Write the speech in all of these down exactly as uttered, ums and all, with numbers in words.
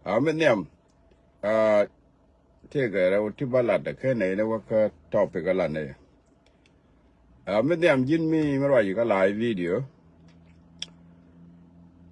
A mi nhiam, a, tëëkɛ rɛw ti ba lat ɛ ken nɛy ni wä kä topic ɛ lat nɛy. A mi nhiam ji̱n mi mi ruac kä live video.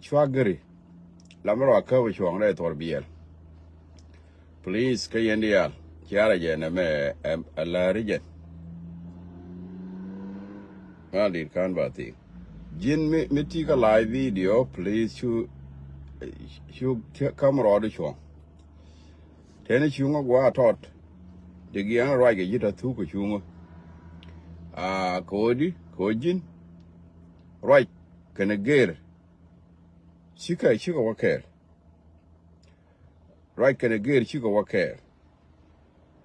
Cua geri la mi ruac kä bi cuɔ̱ŋ rɛy Thor Biɛl. Please, kä yɛn diaal, ciarɛ jɛ nɛ mɛ, ɛ, ɛ lääri jɛn. Ŋa dit kan ba thi̱i̱ŋ. Ji̱n mi, mi ti kä live video, please, cu, cu kam rɔɔdu cuɔ̱ŋ. Teni cuŋä gua̱a̱ tɔt. Ti giɛŋ ruac kɛ ji̱ tɔ thuk kɛ cuŋä. A, kɛ ɣöö di, kɛ ɣöö ji̱n. Ruac kɛnɛ gër. Cikɛ, cikɛ wä kɛɛl. Ruac kɛnɛ gër cikɛ wä kɛɛl.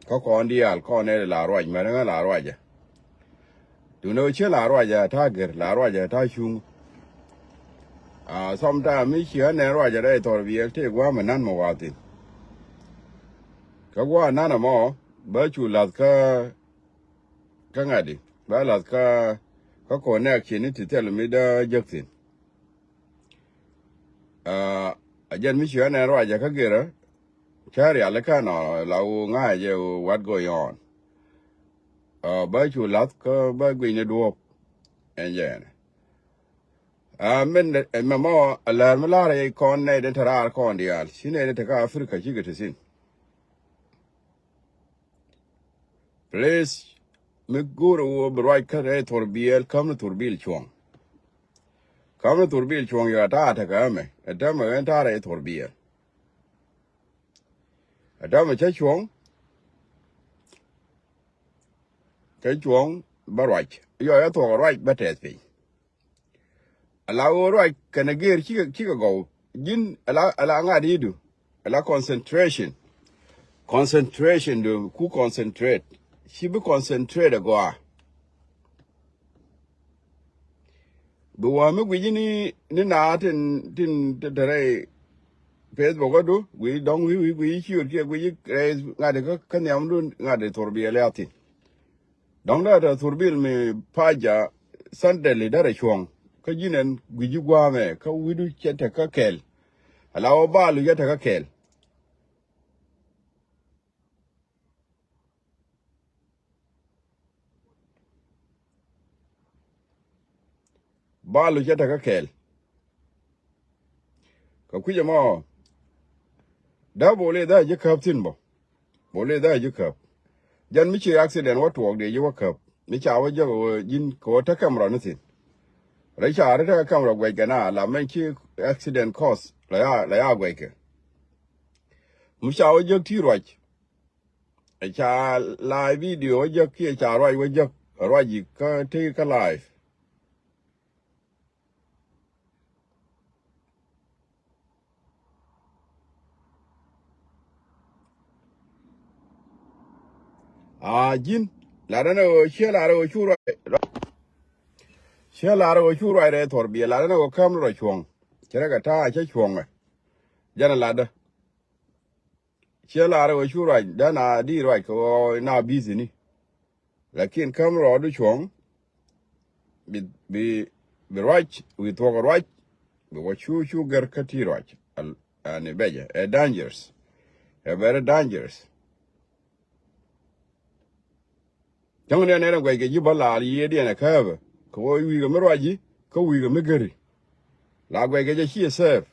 Kä kɔn diaal, kɔn nɛy la ruac, mɛn ŋä la ruacɛ. Duundɛ wä ciɛ la ruacɛ ta̱a̱ gër, la ruacɛ ta̱a̱ cuŋ. A, sometime mi ciɛ nɛn ruacɛ rɛy Thor Biɛl tëë gua̱a̱ mi nan mɛ wa̱a̱ thi̱n. Kä gua̱a̱ nan ɛmɔ, bä cu la̱th kä, kä ŋa̱di, bä la̱th kä, kä connection ni ti thil mi dä jek thi̱n. A, a jɛn mi ciɛ nɛn ruacɛ kä gërä, cä rialikä nɔ la wu ŋa̱cɛ wu what going on. A, bä cu la̱th kä bä guic ni duɔ̱ɔ̱p. Ɛn jɛn. A, min, ɛ, mɛmɔ, a lär mi la̱r yɛ kɔn nɛy den te raar kɔn diaal. Ci nɛy den te kä Africa cikɛ te thi̱n. Please, mi go̱o̱rɛ ɣöö bi ruac kä rɛy Thor Biɛl, käm ni Thor Biɛl cuɔ̱ŋ. Käm ni Thor Biɛl cuɔ̱ŋ yɛ ta̱a̱ tekɛ ɛmɛ, ɛ täämɛ ɣän ta̱a̱ rɛy Thor Biɛl. Ɛ täämɛ cä cuɔ̱ŋ, kä cuɔ̱ŋ bä ruac. Yɔ, ɛ thuɔ̱k ruac bä tɛth piny. Ala ɣöö ruac kɛnɛ gër cikɛ, cikɛ gɔw. Ji̱n ala, ala ŋa̱t i̱du. Ala concentration. Concentration du ku concentrate. Ci bi concentrate agɔaa. Bi wä mi guic ni, ni na tin, tin, tin te rɛy Facebook adu, guic dɔŋ wi̱i̱ wi̱i̱ guic ciöt kiɛ guic rɛy ŋa̱t kä, kä nhiamdu ŋa̱t Thor Biɛl a thi̱n. Dɔ̱ŋ dee tɛ Thor Biɛl mi paja Sunday li derɛ cuɔ̱ŋ. Kä ji̱n ɛn gui̱ci gua̱a̱mɛ kä wi̱du cɛ tekä kɛl. Ala wä balu cɛ tekä kɛl. Balu cɛ tekä kɛl. Kɛ kui̱c ɛmɔ. Dee bol i̱ dhɛ ji̱ käp thi̱n bä. Bol i̱ dhɛ ji̱ käp. Jɛn mi ci accident wä tuɔɔk dee ji̱ wä käp. Mi ca wä jek wä ji̱n kɛ wä te camera ni thi̱n. Rɛy ca ri te camera guɛc kɛ na la mɛn ci accident cause la ya, la ya guɛc kɛ. Mi ca wä jek ti ruac. Ɛ ca live video wä jek kiɛ ca ruac wä jek ruac i̱ kä te kä live. A ji̱n latdä ni ɣöö ciɛ lat ɣöö cu ruac, ciɛ lat ɣöö cu ruac rɛy Thor Biɛl, latdä ni ɣöö käm rɔ cuɔ̱ŋ. Cɛ rɛ kɛ ta̱a̱ cä cuɔ̱ŋɛ. Jɛn ɛ latdä. Ciɛ lar ɣöö cu ruac dee na di ruac kɛ ɣöö na busy ni. Lakin käm rɔɔdu cuɔ̱ŋ bi, bi, bi ruac wi̱i̱ thuɔ̱k ruac. Bi wä cu cu gɛr kä ti ruac. Al, ani bɛcɛ ɛ dangerous. Ɛ very dangerous. Cäŋ ni ɛn ɛn ɛ guɛc kɛ ji̱ bä laal yiëëdiɛn ɛ kääpɛ kɛ ɣöö wi̱i̱ kɛ mi ruac ji̱ kä wi̱i̱ kɛ mi geri. La guɛc kɛ jɛ ciɛ safe.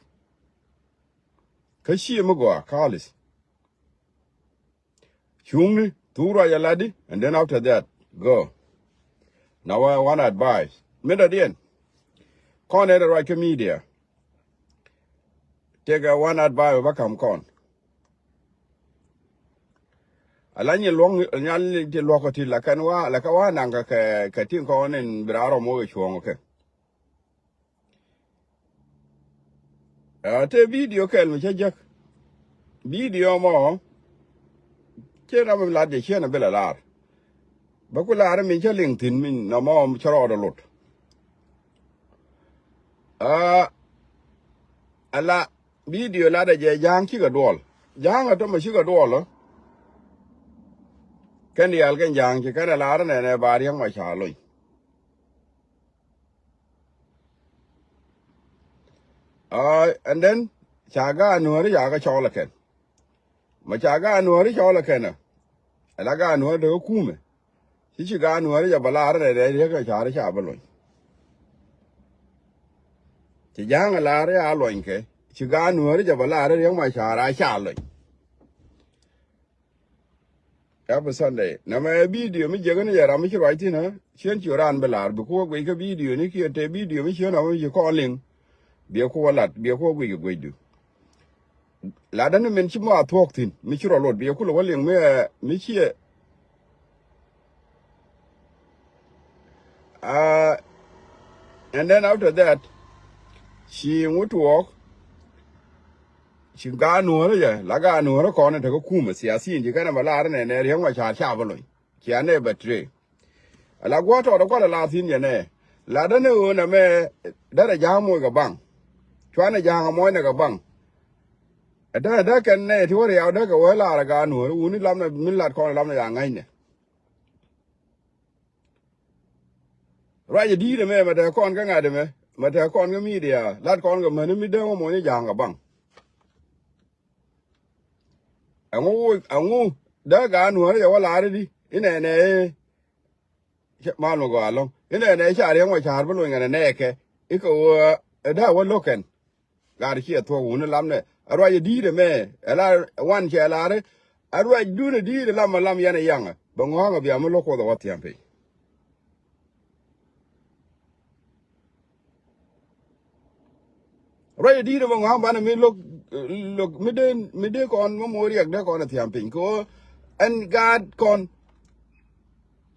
Kä ciɛ mi gɔaa kalis. Cuŋni thuk ruac a latdi, and then after that, go. Na wä one advice mi dɔ̱diɛn. Kɔn ɛ ruac kä media. Tekɛ one advice bä ka̱m kɔn. Ala nyi luɔ̱ŋ nyal ti luɔ̱k ɔ ti la kɛn wa la kɛ wa naŋ kɛ kɛ tin kɔn in bi raar ɔ moc ɛ cuɔ̱ŋ kɛ. Ɛ te video kɛl mi cä jek. Video mɔ ciɛ na mi lat jɛ ciɛ na bi la lar. Bä ku lar mi cä liŋ thi̱n mi na mɔ cä rɔɔdɛ lot. Aa, ala video latdɛ jɛ ja̱a̱ŋ cikɛ duɔl. Ja̱a̱ŋ a tɔmɔ cikɛ duɔl ɔ. Kɛn diaal kɛn ja̱a̱ŋ ci kɛn ɛ lar nɛnɛ ba riäŋ ma ca lony. Aa, and then Ca gaat nuääri ca kɛ cɔl ɛ kɛn. Ma ca gaat nuääri cɔl ɛ kɛn ɛ. Ɛ la gaat nuääri te kä kumɛ. Ci ci gaat nuääri ca bɛ lar rɛy rɛy riek kɛ ca̱ri ca bɛ lony. Ci ja̱a̱ŋ ɛ lar ya lony kɛ. Ci gaat nuääri ca bɛ lar riek ma ca̱r a ca lony. Happy Sunday. Nɛmɛ ɛ bidio mi jiäk ni jɛ ram mi ci ruac thi̱n ɛ ciën ci raan bi la̱r bi kuɔ guic kä bidio ni kiɛ te bidio mi ciën ram mi ci kɔn liŋ. Biɛ kuɔ lat biɛ kuɔ guic kɛ guicdu. Latdä ni min ci mɔ a thuɔ̱k thi̱n mi ci rɔ lot biɛ kulɛ wä liŋ mi ɛ mi ciɛ. Ah, and then after that ci ŋut tuɔɔk. Ci gaat nuɔ̱ɔ̱rä jɛ la gaat nuɔ̱ɔ̱rä kɔn in te kä kumɛ siasin ci kɛn ɛ bɛ lar nɛ nɛ riäŋ ma ca̱r ca bä lony. Cia nɛ bɛ tre. Ala gua̱a̱r tɔɔt ɛ kualɛ la thi̱n jɛ nɛ. La däni ɣöö nɛ mɛ därɛ ja̱a̱ŋ moc kɛ baŋ. Cuanɛ ja̱a̱ŋ ɛ muɔ̱cnɛ kɛ baŋ. Ɛ däni däk kɛn nɛ ti wä riaw däk kɛ wä lar ɛ gaat nuɔ̱ɔ̱rä wuni lamnɛ min lat kɔn ɛ lamnɛ ya ŋäcnɛ. Ruacɛ di̱i̱t ɛmɛ mɛ tɛ kɔn kä ŋa̱t ɛmɛ mɛ tɛ kɔn kä midia lat kɔn kɛ mäni mi dee wä mɔni ja̱a̱ŋ kɛ baŋ. Ɛŋu woc ɛŋu dee gaat nuɔ̱ɔ̱rä jɛ wä la̱r i̱di inɛnɛ i̱ mal mi gɔaa lo̱ŋ inɛnɛ i̱ ca riɛŋ wä ca̱a̱r bi lony kɛn ɛ nɛɛkɛ i̱ kɛ ɣöö ɛ dee wä lo̱k kɛn. Gat ciɛ thuɔ̱k wuni lamnɛ a ruac ɛ di̱i̱t ɛmɛ ɛ la wan cɛ la̱ri a ruac dun ɛ di̱i̱t ɛ lam ɛ lam yɛn ɛ yaŋ ɛ bɛ ŋɔ̱a̱ŋ ɛ bia mi lo̱k kuoth ɛ wä thia̱m piny. Ruac ɛ di̱i̱t ɛ bɛ ŋɔ̱a̱ŋ banɛ mi lo̱k lo̱k mi dee mi dee kɔn mi mo̱o̱r riɛk dee kɔn ɛ thia̱m piny kɛ ɣöö ɛn gaat kɔn.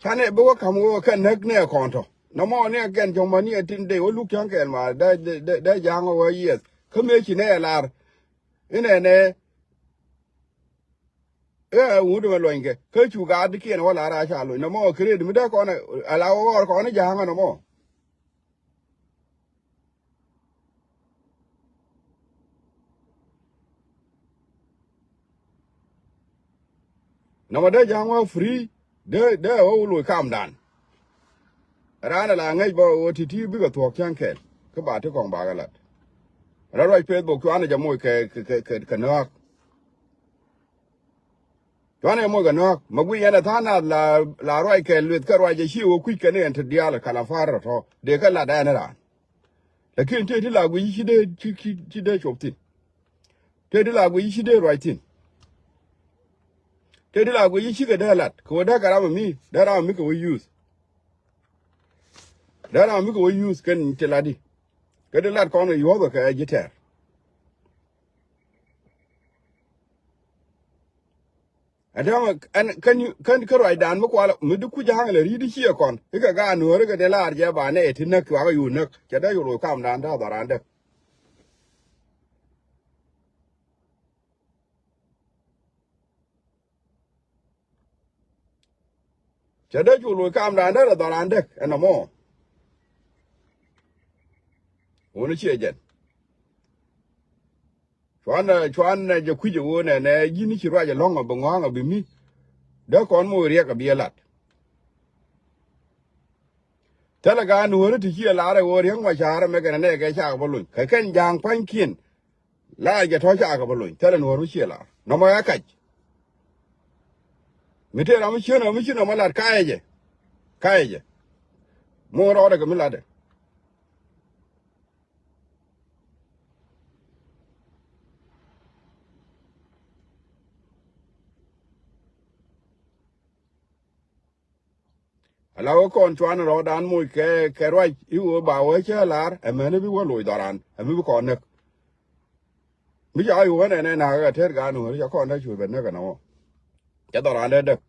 Canɛ bi wä ka̱m wä kɛn näk nɛ kɔn tɔ. Nɔmɔ ni a kɛn jɔŋ ma ni a tin dee wä luk cäŋ kɛɛl ma dee dee dee ja̱a̱ŋ wä yieth kä mëë ci nɛ ɛ lar. Inɛ nɛ ɛ wut mɛ luɔny kɛ kä cu gaat kiɛn wä lar a ca luɔny nɔmɔ kɛ rëët mi dee kɔn a la wä ɣɔr kɔn i̱ ja̱a̱ŋ nɔmɔ. Nɔmɔ dee ja̱a̱ŋ wä free dee dee wä wä lo̱c kamdan. Raan ala ŋäc bä wä ti̱ti̱ bikɛ thuɔ̱k cäŋ kɛl kä ba ti kɔŋ bakɛ lat. Raan ruac Facebook cuanɛ jɛ moc kɛ kɛ kɛ kɛ nääk. Cuanɛ moc kɛ nɔ̱a̱k mɛ guic yɛn ɛ tha̱a̱ŋ nath la la ruac kɛ lueth kä ruac ɛ ci wä kui̱c kɛn yɛn te diaal kɛ la pa̱a̱r tɔ̱tɔ̱ dee kä lat ɛn raan. Lakin tëë ti la guic ci dee ci ci ci dee cop thi̱n. Tëë ti la guic ci dee ruac thi̱n. Tëë ti la guic ci kɛ dee lat kɛ wä dee kɛ ram mi dee ram mi kɛ wä yuth. Dee ram mi kɛ wä yuth kɛn ti lat di. Kɛ dee lat kɔn kɛ yuɔth kɛ ji̱ tɛɛr. Ɛn täämɛ ɛn kän kän kä ruacdan mi kual mi di kuc ja̱a̱ŋ lɛ ri̱t i̱ ciɛ kɔn i̱ kɛ gaat nuɔ̱ɔ̱ri kɛ dee laar jɛ ba nɛ ti näk cuakä yuu näk cɛ dee cu loc kamdan ta̱a̱ dhɔran däk. Cɛ dee cu loc kamdan dee rɛ dhɔran däk ɛn ɛmɔ. Wuni ciɛ jɛn. Cuanɛ cuanɛ jɛ kui̱c ɛ ɣöö nɛnɛ ji̱n ci ruac ɛlɔ̱ŋ ɛ bi ŋɔ̱a̱ŋ ɛ bi mi. Dee kɔn moc riɛk ɛ bi ɛ lat. Thilɛ gaat nuɔ̱ɔ̱ri ti ci ɛ lar ɛ ɣöö riäŋ ma ca̱a̱r ɛmɛ kɛnɛ nɛɛkɛ cakɛ bä lony kɛ kɛn ja̱a̱ŋ pa̱nykiɛn. La jɛ tɔ̱ cakɛ bä lony thilɛ nuɔ̱ɔ̱r mi ci ɛ lar nɔmɔ ɛ kac. Mi tëë ram mi cieen ɛ mi ci nɔmɔ lat kayɛ jɛ. Kayɛ jɛ. Moc rɔɔdɛ kɛ mi latdɛ. Ala wä kɔn cuan rɔɔdan moc kɛ kɛ ruac i̱ wee ba wee cä lar ɛmɛni bi wä loc dhɔran ɛmi bi kɔn näk. Mi ca i̱ wee nɛnɛ nakä kɛ tɛr gan wee ca kɔn näk cuɛ bɛ näk ɛnɔ wä. Cɛ dhɔran dee däk.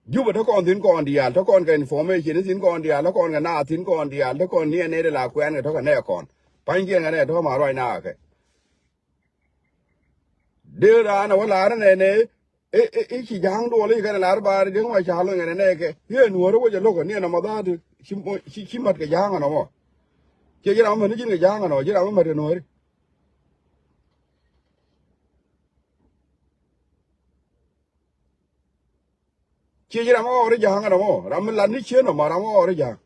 Jupɛ te kɔn thi̱n kɔn diaal te kɔn kɛ information thi̱n kɔn diaal te kɔn kɛ naath thi̱n kɔn diaal te kɔn niɛn nɛy ti la kuɛn kɛ te kɛ nɛɛ kɔn pa̱nykiɛn kɛ nɛɛ te kɔ ma ruac naakɛ. Dee raan ɛ wä la̱r ɛnɛ nɛ i̱ ci ja̱a̱ŋ duɔl i̱ kɛn ɛ la̱r baar i̱ di̱ŋ ma ca̱a̱l lo̱ny ɛnɛ nɛ kɛ i̱ ɛ nuɔ̱ɔ̱ri wä jɛ lo̱k ɛ ni ɛnɔmɔ dha̱a̱t. Ci mät kɛ ja̱a̱ŋ ɛnɔmɔ. Ciɛ ji̱ ram mät ni ji̱n kɛ ja̱a̱ŋ ɛnɔ ji̱ ram mät kɛ nuɔ̱ɔ̱ri. Ciɛ ji̱ ram ɣɔɔri ja̱a̱ŋ ɛnɔmɔ ram mi lat ni cieen ɔmɔ ram ɣɔɔri ja̱a̱ŋ.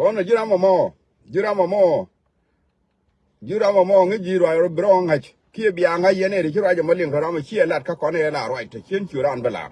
Kɔn ɛ ji̱ ram ɛmɔ, ji̱ ram ɛmɔ, ji̱ ram ɛmɔ ŋäc ji̱ ruac rɔ bi rɔ ŋa̱c kiɛ bia ŋa̱c yɛn ɛ ri ci ruac ɛmɔ liŋ tɔ ram ɛ ciɛ lat kä kɔn ɛ la ruac tɔ cien cu ran bi lar.